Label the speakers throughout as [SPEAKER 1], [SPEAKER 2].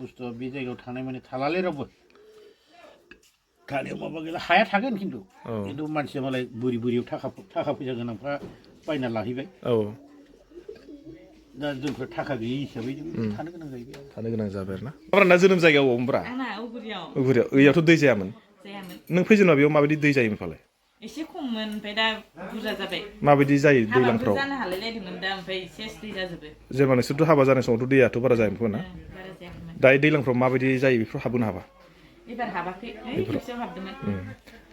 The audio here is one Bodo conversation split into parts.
[SPEAKER 1] बुस्थुआ बे जायगायाव थानाय माने थालालै रावबो थानायाव माबा गैला हाया थागोन खिन्थु मानसिया मालाय बोरियाव थाखा फैसा गोनांफ्रा बायना लाहैबाय दा जोंफोर थाखा गैयि हिसाबै जों थानो गोनां जाबाय आरोना
[SPEAKER 2] ना जोनोम जायगायाव होमब्रा
[SPEAKER 3] आंना उगुरियाव
[SPEAKER 2] ओइयावथ' दै जायामोन नों फैजेनबा बेयाव माबायदि दै जायोमोन फालाय
[SPEAKER 3] एसे खममोन ओमफ्राय दा बुरजा जाबाय
[SPEAKER 2] माबायदि जायो दैलांफ्राव
[SPEAKER 3] जानो हालायलायदोंमोन दा ओमफ्राय सेस दै जाजोबो
[SPEAKER 2] जेनेबा नोंसोरथ' हाबा जानाय समावथ' दैयाथ' बारा जायामोन ना
[SPEAKER 3] बारा जायाखैमोन
[SPEAKER 2] दा दैलांफ्राव माबायदि जायो बेफोराव हाबोनो हाबा
[SPEAKER 3] एबार हाबाखै खेबसेयाव हाबदोंमोन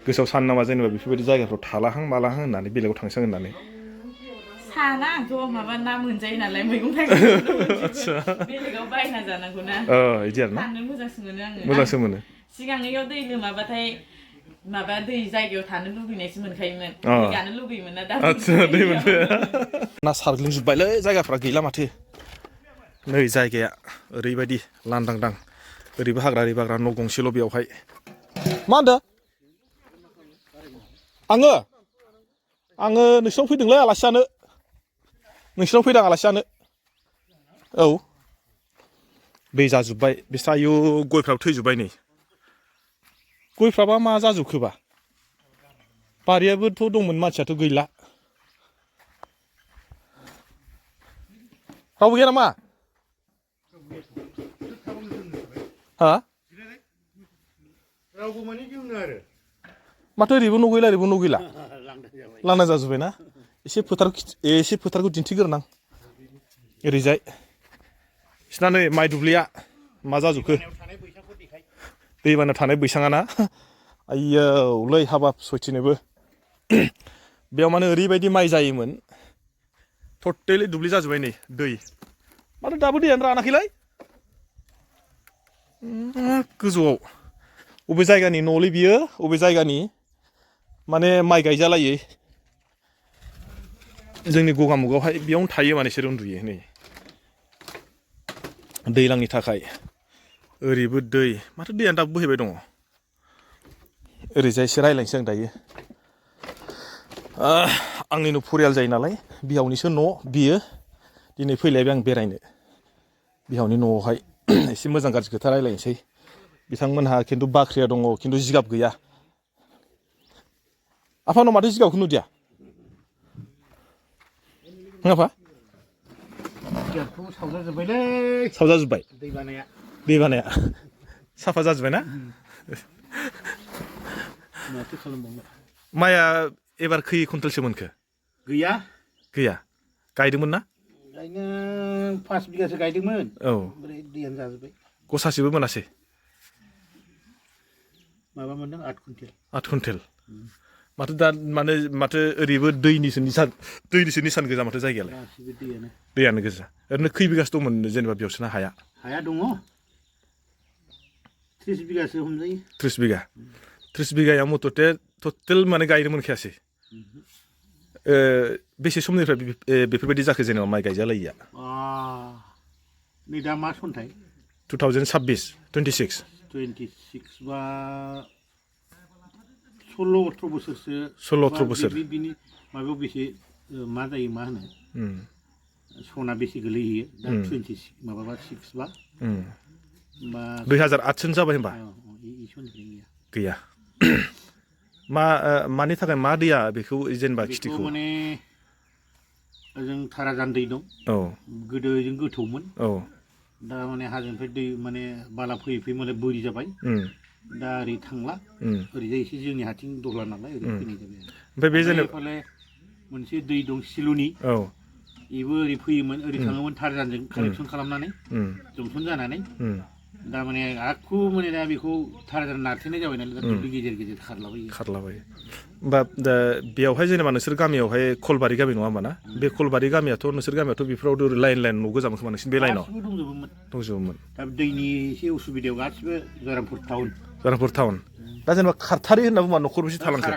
[SPEAKER 2] गोसोआव सान नामा जेनेबा बेफोरबायदि जायगाफ्राव थालाहां मालाहां होननानै बेलेगाव थांसां होननानै
[SPEAKER 3] साना आंथ' माबा ना मोनजायो नालाय मैगं थाइगं बेलेगाव बायना जानांगौ ना
[SPEAKER 2] इदि आरोना
[SPEAKER 3] थानो मोजांसो मोनो आङो
[SPEAKER 2] मोजांसो मोनो
[SPEAKER 3] सिगाङैयाव दै लोमाबाथाय माबा दै जायगायाव थानो लुबैनायसो मोनखायोमोन दै गानो लुबैयोमोन ना दा
[SPEAKER 2] दै मोनदो ना सारग्लिंजोब्बायलै जायगाफ्रा गैला माथो नै जायगाया ओरैबायदि लांदांदां ओरैबो हाग्रा ओरैबो हाग्रा न' गंसेल' बेयावहाय मा होनदों आङो नोंसिनाव फैदोंलै आलासि जानो नोंसिनाव फैदों आलासि जानो औ दै जाजोब्बाय बिस्रा आयु गयफ्राबो थैजोब्बाय नै गयफ्राबा मा जाजोबखोबा बारियाबोथ' दंमोन मानसियाथ' गैला रावबो गैया नामा हा
[SPEAKER 1] रावबो माने जोंनो आरो
[SPEAKER 2] माथो ओरैबो न' गैला ओरैबो न' गैला लांदां जाजोब्बाय ना एसे फोथारखौ दिन्थिग्रोनां ओरैजाय बिसिना नै माइ दुब्लिया मा जाजोबखो दैबानायाव थानाय बैसाङा ना आयौलै हाबाब सयथिनोबो बेयाव माने ओरैबायदि माइ जायोमोन टटेलि दुब्लि जाजोब्बाय नै दै माथो दाबो दैयानो रानाखैलै गोजौआव अबे जायगानि न'लै बियो अबे जायगानि माने माइ गायजालायै जोंनि गगामुगावहाय बेयावनो थायो माने बिसोर उन्दुयो नै दैलांनि थाखाय ओरैबो दै माथो दैयानो दाबो बोहैबाय दङ ओरैजाय एसे रायज्लायनोसै आं दायो आंनिनो फरियाल जायो नालाय बिहावनिसो न' बियो दिनै फैलायबाय आं बेरायनो बिहावनि न'आवहाय एसे मोजां गाज्रि खोथा रायज्लायनोसै बिथांमोनहा खिन्थु बाख्रिया दङ खिन्थु जिगाब गैया आफानाव माथो जिगाबखौ नुदिया नङाफा
[SPEAKER 1] जिगाबखौ सावजाजोब्बायलै
[SPEAKER 2] सावजाजोब्बाय दैबानाया साफा जाजोब्बाय ना
[SPEAKER 1] माथो खालामबावनो
[SPEAKER 2] माइया एबार खै कुइन्टेलसो मोनखो गैया गायदोंमोन ना
[SPEAKER 1] गायनो 5 बिगासो गायदोंमोन
[SPEAKER 2] औ
[SPEAKER 1] ओमफ्राय दैयानो जाजोब्बाय
[SPEAKER 2] गसासेबो मोनासै
[SPEAKER 1] माबा मोनदों 8
[SPEAKER 2] कुइन्टेल माथो दा माथो ओरैबो दैनिसो निसान गोजा माथो जायगायालाय
[SPEAKER 1] गासिबो
[SPEAKER 2] दैयानो गोजा ओरैनो खै बिगासो दंमोन जेनेबा बेयावसोना हाया
[SPEAKER 1] दङ 30 बिगासो हमजायो
[SPEAKER 2] 30 बिगायाव मथथे टटेल माने गायनो मोनखायासै बेसे समनिफ्राय बेफोरबायदि जाखो जेनेबा माइ गायजालायिया
[SPEAKER 1] नै दा मा सनथाय
[SPEAKER 2] 2026
[SPEAKER 1] बा 16-18 बोसोरसो
[SPEAKER 2] 16-18 बोसोर
[SPEAKER 1] बिनि माबायाव बेसे मा जायो मा होनो सना बेसे गोलैहैयो दा 26 माबाबा 6 बा
[SPEAKER 2] 2008 जाबाय होनबा गैया मानि थाखाय मा दैया बेखौ जेनेबा खिथिखौ
[SPEAKER 1] माने ओजों थाराजान दै दं गोदो जों गोथौमोन दा माने हाजोनिफ्राय दै माने बाला फैयै माने बोरि जाबाय दा ओरै थांला ओरैजाय एसे जोंनि हाथिं दहला नालाय ओरै फैनाय जाबाय
[SPEAKER 2] ओमफ्राय बे जेनेबा
[SPEAKER 1] मोनसे दै दं सिलुनि बेबो ओरै फैयोमोन ओरै थाङोमोन थारजानजों कानेक्सन खालामनानै जंसन जानानै दा माने आखु माने दा बेखौ थारजान नारथेनाय जाबाय नालाय दा दुब्लि गेजेर खारलाबायो
[SPEAKER 2] होमबा दा बेयावहाय जेनेबा नोंसोर गामियावहाय कलबारि गामि नङा होमबा ना बे कलबारि गामियाथ' नोंसोर गामियाथ' बेफोराव लाइन न' गोजामोन खोमा नोंसिनि बे लाइनाव दंजोबोमोन
[SPEAKER 1] दा दैनि एसे उसुबिदायाव गासिबो जारामपुर
[SPEAKER 2] टाउन दा जेनेबा खारथारि होनना बुङा न'खर बेसे थालांखो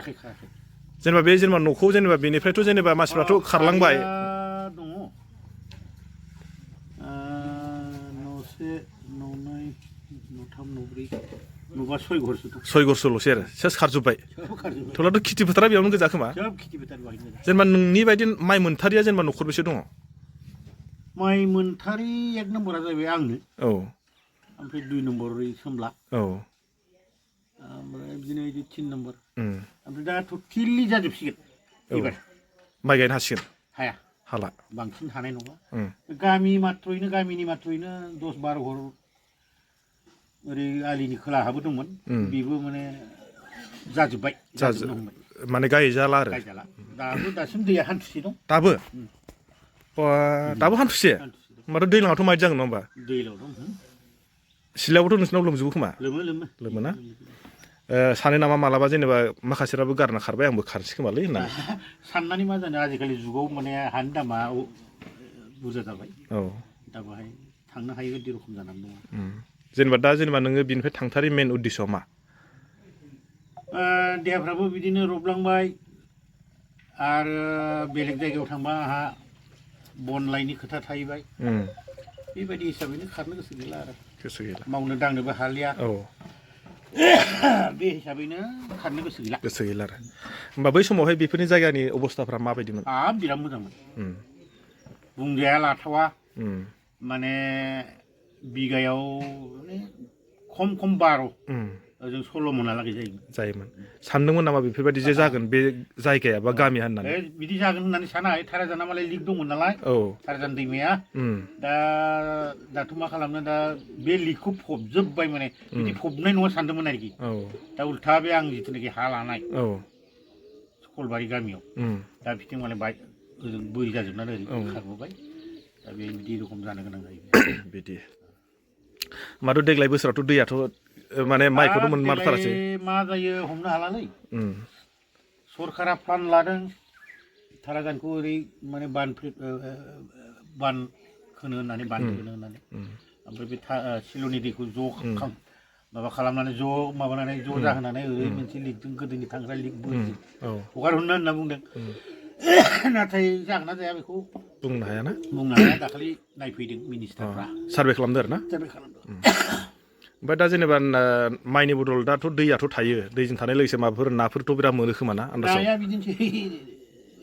[SPEAKER 2] जेनेबा बे न'खौ जेनेबा बेनिफ्रायथ' जेनेबा मानसिफ्राथ' खारलांबाय
[SPEAKER 1] दङ न'से न'नै न'थाम न'ब्रै न'बा 6 घरसो दं
[SPEAKER 2] 6 घरसोल'सै आरो सेस खारजोब्बाय थेवब्लाथ' खेथि फोथारा बेयावनो गोजा खोमा जेनेबा नोंनि बायदि माइ मोनथारिया जेनेबा न'खरबेसे दङ
[SPEAKER 1] माइ मोनथारि 1 नम्बरा जाहैबाय आंनो ओमफ्राय 2 नम्बर ओरै सोमला
[SPEAKER 2] औ
[SPEAKER 1] ओमफ्राय बिदिनो 3 नम्बर ओमफ्राय दा टटेलि जाजोबसिगोन एबार
[SPEAKER 2] माइ गायनो हासिगोन
[SPEAKER 1] हाया
[SPEAKER 2] हाला
[SPEAKER 1] बांसिन हानाय नङा गामिनि मात्रयैनो 10-12 घर ओरै आलिनि खोलाहाबो दंमोन बेबो माने जाजोब्बाय जाजोबनो हमबाय
[SPEAKER 2] माने गायजाला आरो
[SPEAKER 1] गायजाला दासिम दैया हान्थुसे दं
[SPEAKER 2] दाबो दाबो हान्थुसे होमबाथ' दैज्लाङावथ' माइदि जागोन नङा होमबा
[SPEAKER 1] दैलाव दं
[SPEAKER 2] सिलायावथ' नोंसिनाव लोमजोबो खोमा
[SPEAKER 1] लोमो
[SPEAKER 2] ना सानो नामा मालाबा जेनेबा माखासेफ्राबो गारना खारबाय आंबो खारसै खोमालै होननानै
[SPEAKER 1] साननानै मा जानो आजिखालि जुगाव माने हानि दामा बुरजा जाबाय दा बाहाय थांनो हायि बायदि रखम जानानै दङ
[SPEAKER 2] जेनेबा नोङो बिनिफ्राय थांथारि मेन उद्देश्यआ मा
[SPEAKER 1] देहाफ्राबो बिदिनो रबलांबाय आरो बेलेग जायगायाव थांबा आंहा बन लायनि खोथा थाहैबाय बेबायदि हिसाबैनो खारनो गोसो गैला आरो मावनो दांनोबो हालिया बे हिसाबैनो खारनो गोसो गैला
[SPEAKER 2] आरो होमबा बै समावहाय बेफोरनि जायगानि अबस्थाफ्रा माबायदिमोन
[SPEAKER 1] बिराद मोजांमोन बुंजाया लाथावा माने बिगायाव खम 12 ओजों 16 मनहालागै
[SPEAKER 2] जायोमोन सानदोंमोन नामा बेफोरबायदि जे जागोन बे जायगाया बा गामिया होननानै
[SPEAKER 1] बिदि जागोन होननानै सानाखै थाराजाना मालाय लिक दंमोन नालाय थाराजान दैमाया दाथ' मा खालामनो दा बे लिकखौ फबजोबबाय माने बिदि फबनाय नङा सानदोंमोन आरोखि दा उल्था बे आं जिथुनाखि हा लानाय कलबारि गामियाव दा बिथिं मालाय ओजों बोरि जाजोबनानै ओरै खारबोबाय दा बे बिदि रखम जानो गोनां जायो
[SPEAKER 2] बिदि माथ' देग्लाय बोसोरावथ' दैयाथ' माने माइखौथ' मोनमारथारासै
[SPEAKER 1] मा जायो हमनो हालालै सरकारा प्लान लादों थारागानखौ ओरै माने बान खोनो होननानै बान्दो खोनो होननानै ओमफ्राय बे सिल'नि दैखौ ज' माबा खालामनानै ज' माबानानै ज' जाहोनानै ओरै मोनसे लिकजों गोदोनि थांग्रा लिक बोरिजों हगार हरनो होनना बुंदों नाथाय जागोन ना जाया बेखौ
[SPEAKER 2] बुंनो हाया
[SPEAKER 1] दाखालि नायफैदों मिनिस्टारफ्रा
[SPEAKER 2] सार्भे खालामदों आरो ना ओमफ्राय दा जेनेबा माइनि बदल दाथ' दैयाथ' थायो दैजों थानाय लोगोसे माबाफोर नाफोरथ' बिराद मोनो खोमा ना
[SPEAKER 1] नाया बिदिनोसै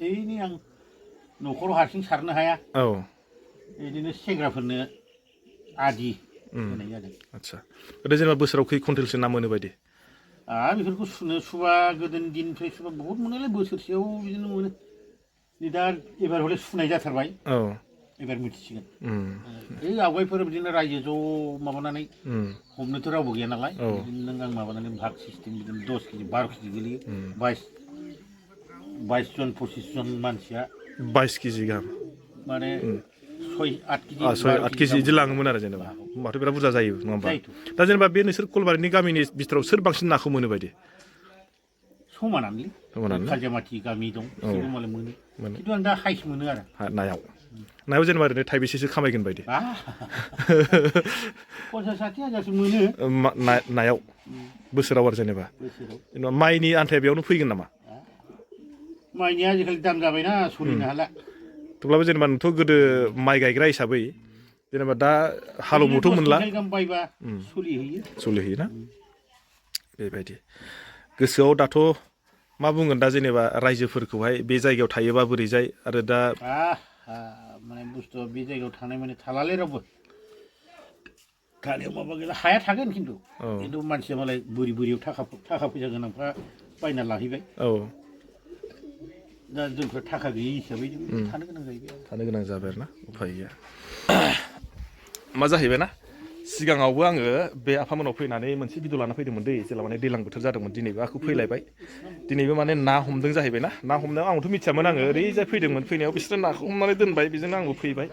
[SPEAKER 1] ओइनै आं न'खराव हारसिं सारनो हाया बिदिनो सेंग्राफोरनो आदि होनाय जादों
[SPEAKER 2] आदसा ओरैनो जेनेबा बोसोराव खै कुइन्टेलसो ना मोनो बायदि
[SPEAKER 1] बेफोरखौ सुबा गोदोनि दिननिफ्राय सुबा बहुद मोनोलै बोसोरसेयाव बिदिनो मोनो दा एबार हले सुनाय जाथारबाय एबार मिथिसिगोन आवगायफोर बिदिनो रायजो ज' माबानानै हमनोथ' रावबो गैया नालाय बिदिनो नों आं माबानानै भाग सिस्टेम बिदिनो 10 केजि 12 केजि गोलैयो 22 जन 25 जन मानसिया
[SPEAKER 2] 22 केजि गाहाम
[SPEAKER 1] माने 6-8 केजि
[SPEAKER 2] 8 केजि बिदि लाङोमोन आरो जेनेबा होमबाथ' बिराद बुरजा जायो नङा होमबा दा जेनेबा बे नोंसोर कलबारिनि गामिनि बिथोराव सोर बांसिन नाखौ मोनो बायदि
[SPEAKER 1] समानानोलै खालजामाथि गामि दं बिसोरबो मालाय मोनो खिन्थु आं दा हाइस मोनो आरो
[SPEAKER 2] नायाव जेनेबा ओरैनो थाइबेसेसो खामायगोन बायदि
[SPEAKER 1] 50-60 हाजारसो मोनो
[SPEAKER 2] नायाव बोसोराव आरो जेनेबा माइनि आन्थाया बेयावनो फैगोन नामा
[SPEAKER 1] माइनि आजिखालि दाम जाबायना सोलिनो हाला
[SPEAKER 2] थेवब्लाबो जेनेबा नोंथ' गोदो माइ गायग्रा हिसाबै जेनेबा दा हालौनोथ' मोनला सोलिहैयो ना बेबायदि गोसोआव दाथ' मा बुंगोन दा जेनेबा रायजोफोरखौहाय बे जायगायाव थायोबा बोरैजाय आरो दा
[SPEAKER 1] माने बुस्थुआ बे जायगायाव थानाय माने थालालै रावबो थानायाव माबा गैला हाया थागोन खिन्थु मानसिया मालाय बोरियाव थाखा फैसा गोनांफ्रा बायना लाहैबाय दा जोंफ्रा थाखा गैयि हिसाबै जों थानो गोनां जाबाय
[SPEAKER 2] आरो ना उफाय गैया मा जाहैबाय ना सिगाङावबो आङो बे आफामोनाव फैनानै मोनसे भिडिअ लाना फैदोंमोन जेला माने दैज्लां बोथोर जादोंमोन दिनैबो आखौ फैलायबाय दिनैबो माने ना हमदों जाहैबाय ना हमनायाव आंथ' मिथियामोन आङो ओरैजाय फैदोंमोन फैनायाव बिसोरो नाखौ हमनानै दोनबाय बेजोंनो आंबो फैबाय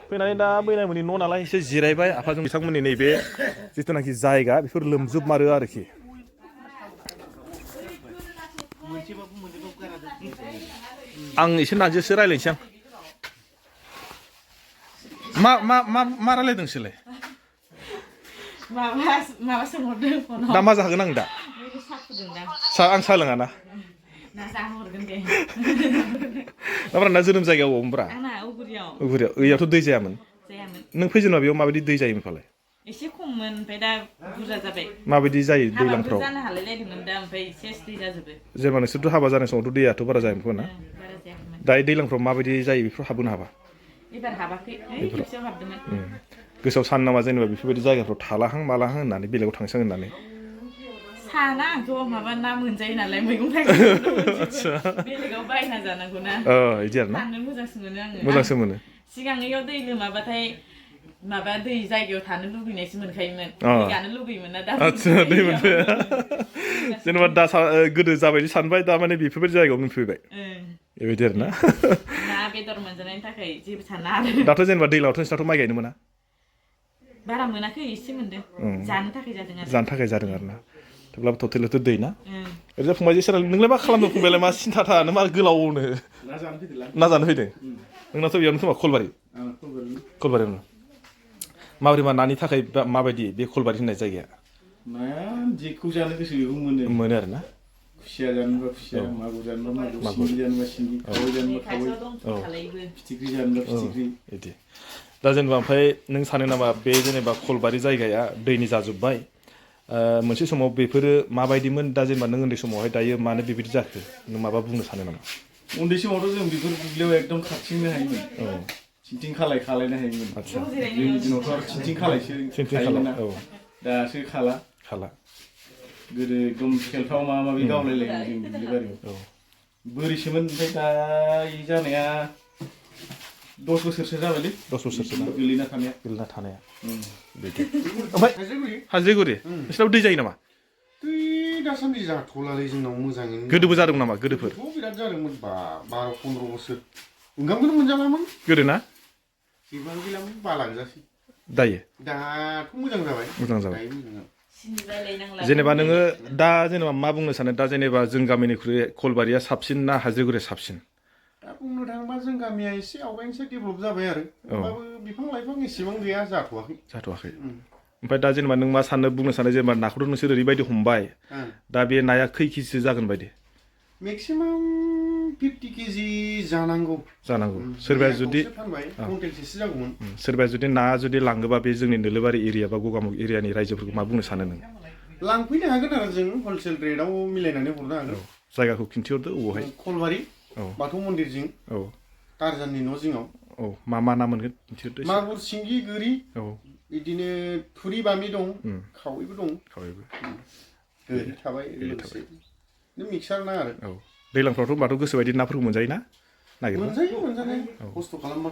[SPEAKER 2] फैनानै दा बैनायमोननि न' नालाय एसे जिरायबाय आफाजों बिथांमोननि नैबे जिथुनाखि जायगा बेफोर लोमजोबमारो आरोखि आं एसे नारजिसो रायज्लायनोसै आं मा रायज्लायदों नोंसोरलाय
[SPEAKER 3] माबा सोंहरदों
[SPEAKER 2] दा मा जाहोगोन आं दा आं साहा लोङा ना ओमफ्राय ना जोनोम जायगायाव अबावमोनब्रा उगुरियाव ओइयावथ' दै जायामोन नों फैजेनबा बेयाव माबायदि दै जायोमोन फालाय
[SPEAKER 3] एसे खममोन ओमफ्राय दा बुरजा जाबाय
[SPEAKER 2] माबायदि जायो दैज्लांफ्राव
[SPEAKER 3] जानो हालायलायदोंमोन दा ओमफ्राय एसे दै जाजोबो
[SPEAKER 2] जेनेबा नोंसोरथ' हाबा जानाय समावथ' दैयाथ' बारा जायामोन खोमा ना दा दैज्लांफ्राव माबायदि जायो बेफोराव हाबो ना हाबा
[SPEAKER 3] एबार हाबाखै खेबसेयाव हाबदोंमोन
[SPEAKER 2] गोसोआव सानो नामा जेनेबा बेफोरबायदि जायगाफ्राव थालाहां मालाहां होननानै बेलेगाव थांसां होननानै
[SPEAKER 3] साना आंथ' माबा ना मोनजायो नालाय मैगं थाइगं बेलेगाव बायना जानांगौ ना
[SPEAKER 2] इदि आरो ना
[SPEAKER 3] थानो मोजांसो मोनो आङो
[SPEAKER 2] मोजांसो मोनो
[SPEAKER 3] सिगां इयाव दै लोमाबाथाय माबा दै जायगायाव थानो लुबैनायसो मोनखायोमोन दै गानो लुबैयोमोन ना दा
[SPEAKER 2] आदसा दै मोनफैया जेनेबा दा गोदो जाबायदि सानबाय दा माने बेफोरबायदि जायगायाव मोनफैबाय बेबायदि आरो ना
[SPEAKER 3] ना बेदर मोनजानायनि थाखाय जेबो साना आरो
[SPEAKER 2] दाथ' जेनेबा दैलावथ' नोंसिनाथ' माइ गायनो मोना
[SPEAKER 3] बारा मोनाखै एसे मोनदों जानो थाखाय जादों आरो
[SPEAKER 2] जानो थाखाय जादों आरो ना थेवब्लाबो टटेलथ' दै ना ओरैनो फंबाय जेसेबां नोंलाय मा खालामदों फंबायलाय मा सिन्था थानो मा गोलावनो ना जानो फैदों नोंनाथ' बेयावनो खोमा खलबारि खलबारियावनो माबोरै मा नानि थाखाय माबायदि बे खलबारि होननाय जायगाया
[SPEAKER 1] नाया जेखौ जानो गोसो बेखौ
[SPEAKER 2] मोनो आरो ना
[SPEAKER 1] खुसिया जानोबा खुसिया मागुर जानोबा मागुर सिंगि जानोबा सिंगि खावै जानोबा खावै फिथिख्रि जानोबा फिथिख्रि
[SPEAKER 2] बिदि दा जेनेबा ओमफ्राय नों सानो नामा बे जेनेबा खलबारि जायगाया दैनि जाजोब्बाय मोनसे समाव बेफोरो माबायदिमोन दा जेनेबा नों उन्दै समावहाय दायो मानो बेबायदि जाखो नों माबा बुंनो सानो नामा
[SPEAKER 1] उन्दै समावथ' जों बेफोर दुब्लियाव एकदम खारथिंनो हायोमोन थिंथिं खालायनो हायोमोन
[SPEAKER 2] आदसा
[SPEAKER 1] जोंनि दिनावथ' आरो थिंथिं खालायसो खायोमोन ना दासो खाला गोदो एकदम सेलथाव माबा माबि गावलायलायोमोन जों दुब्लि बारियाव बोरैसोमोन ओमफ्राय दा इ जानाया 10 बोसोरसो जाबायलै
[SPEAKER 2] 10 बोसोरसो ना
[SPEAKER 1] गोलैना थानाया
[SPEAKER 2] ओमफ्राय हाजोगुरि नोंसिनाव दै जायो नामा
[SPEAKER 4] दै दासान्दि जाथ'लालै जोंनाव मोजाङैनो
[SPEAKER 2] गोदोबो जादों नामा गोदोफोर
[SPEAKER 4] बिराद जादोंमोन 12-15 बोसोर ओंखामखौनो मोनजालामोन
[SPEAKER 2] गोदो ना
[SPEAKER 4] जेबो गैलामोन बालागोजासै
[SPEAKER 2] दायो
[SPEAKER 4] दाथ' मोजां जाबाय
[SPEAKER 2] जेनेबा नोङो दा जेनेबा मा बुंनो सानो दा जेनेबा जों गामिनिख्रुइ खलबारिया साबसिन ना हाजोगुरिया साबसिन
[SPEAKER 4] दा बुंनो थाङोबा जों गामिया एसे आवगायनिफ्राय डेभेलप जाबाय आरो होमबाबो बिफां लाइफां एसेबां गैया जाथ'वाखै ओमफ्राय दा जेनेबा नों मा बुंनो सानो जेनेबा नाखौथ' नोंसोर ओरैबायदि हमबाय दा बे नाया खै केजिसो जागोन बायदि मेक्सिमाम 50 केजि जानांगौ
[SPEAKER 2] सोरबाया जुदि
[SPEAKER 4] कुइन्टेलसेसो जागौमोन
[SPEAKER 2] सोरबाया जुदि ना जुदि लाङोबा बे जोंनि नोलोबारि एरिया बा गगामुख एरियानि रायजोफोरखौ मा बुंनो सानो नों
[SPEAKER 4] लांफैनो हागोन आरो जों हलसेल रेटआव मिलायनानै हरनो हागोन
[SPEAKER 2] जायगाखौ खिन्थिहरदो अबावहाय
[SPEAKER 4] खलबारि बाथौ मन्दिर जिं टारजाननि न' जिङाव
[SPEAKER 2] मा ना मोनगोन खिन्थिहरदो
[SPEAKER 4] मागुर सिंगि गोरि बिदिनो थुरि बामि दं खावैबो दं गोरि थाबाय लोगोसे मिक्सार ना आरो
[SPEAKER 2] दैज्लांफ्रावथ' होनबाथ' गोसोबायदि नाफोरखौ मोनजायो ना
[SPEAKER 4] मोनजानाय खस्थ' खालामबा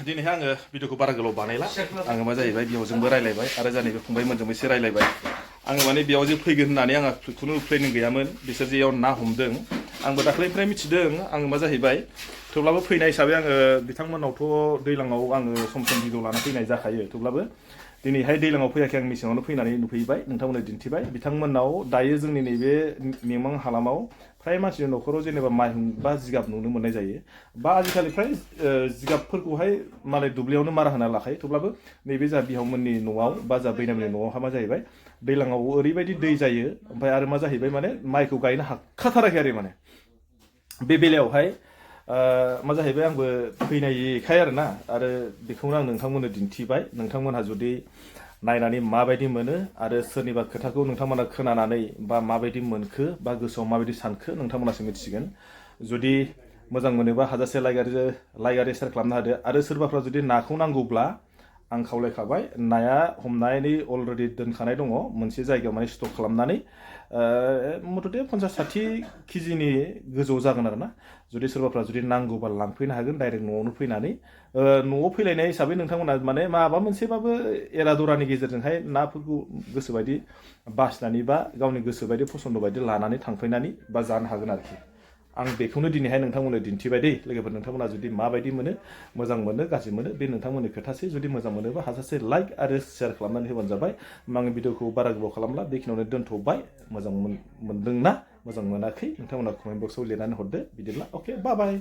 [SPEAKER 2] दिनैहाय आङो भिडिअखौ बारा गोलाव बानायला आङो मा जाहैबाय बेयावजोंबो रायलायबाय आरो जानि बे फंबायमोनजोंबो एसे रायलायबाय आङो माने बेयाव जे फैगोन होननानै आंहा खुनु प्लेनिं गैयामोन बिसोर जे ना हमदों आंबो दाख्लैनिफ्राय मिथिदों आङो मा जाहैबाय थेवब्लाबो फैनाय हिसाबै आङो बिथांमोनावथ' दैज्लाङाव आङो सम भिडिअ लाना फैनाय जाखायो थेवब्लाबो दिनैहाय दैज्लाङाव फैयाखै आं मेसेङावनो फैनानै नुफैबाय नोंथांमोननो दिन्थिबाय बिथांमोनाव दायो जोंनि नैबे मिंमां हालामाव फ्राय मानसिनि न'खराव जेनेबा माइहुं बा जिगाब नुनो मोननाय जायो बा आजिखालि फ्राय जिगाबफोरखौहाय मालाय दुब्लियावनो मारा होना लाखायो थेवब्लाबो नैबे जा बिहावमोननि न'आव बा जा बैनामोननि न'आवहा मा जाहैबाय दैज्लाङाव ओरैबायदि दै जायो ओमफ्राय आरो मा जाहैबाय माने माइखौ गायनो हाखाथाराखै आरो माने बे बेलायावहाय मा जाहैबाय आंबो फैनायखाय आरोना आरो बेखौनो आं नोंथांमोननो दिन्थिबाय नोंथांमोनहा जुदि नायनानै माबायदि मोनो आरो सोरनिबा खोथाखौ नोंथांमोना खोनानानै बा माबायदि मोनखो बा गोसोआव माबायदि सानखो नोंथांमोनासो मिथिगोन जुदि मोजां मोनोबा हाजासे लाइक आरो शेयार खालामनो हादो आरो सोरबाफ्रा जुदि नाखौ नांगौब्ला आं खावलायखाबाय नाया हमनानै अलरेडि दोनखानाय दङ मोनसे जायगायाव माने स्टक खालामनानै मथथे 50-60 केजिनि गोजौ जागोन आरो ना जुदि सोरबाफ्रा जुदि नांगौबा लांफैनो हागोन डाइरेक्ट न'आवनो फैनानै न'आव फैलायनाय हिसाबै नोंथांमोना माने माबा मोनसेबाबो एरा दरानि गेजेरजोंहाय नाफोरखौ गोसोबायदि बासिनानै बा गावनि गोसोबायदि फसन्द बायदि लानानै थांफैनानै बा जानो हागोन आरोखि आं बेखौनो दिनैहाय नोंथांमोननो दिन्थिबाय दै लोगोफोर नोंथांमोना जुदि माबायदि मोनो मोजां मोनो गाज्रि मोनो बे नोंथांमोननि खोथासै जुदि मोजां मोनोबा हाजासे लाइक आरो शेयार खालामनानै होबानो जाबाय आं भिडिअखौ बारा गोबाव खालामला बेखिनियावनो दोनथ'बाय मोजां मोनदोंना मोजां मोनाखै नोंथांमोना कमेन्ट बक्सआव लिरनानै हरदो बिदिब्ला अके बाय